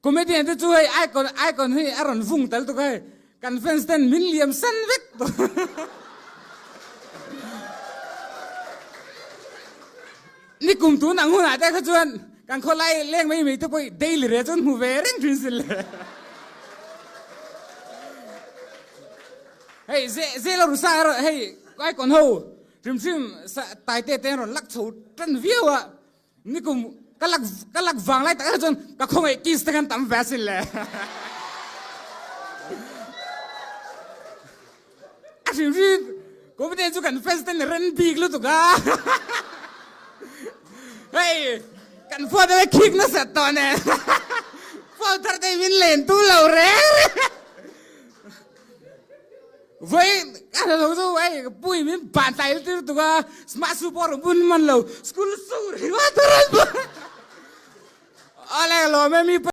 Comedian te chu hei icon icon hi a rawn vung tal tuk a hei kan fans ten min liam san vek tawh. Ni kum tun ang hunah te kha chuan kan khawlai leng mai mai te pawh daily re chuan hmu ve reng thin sin le. Hei ze ze lo rusa erawh hei icon ho hrim hrim taite te an rawn lak chho tan viau a. Nikum ka lak ka lak vang lai tak ah chuan ka khawngaih kiss te khan tam ve asin le. A hrim hrim comedian chu kan fans ten ren bik lutuk a. Hei kan phone te khik nasat tawh nen. Phone thar te min len tu lo reng reng. Voi ka hre lo chu ei pui min ban tlai tir tuk a smart su pawh bun man lo school su ringawt a rawn bun. Awle ka lawm e mi.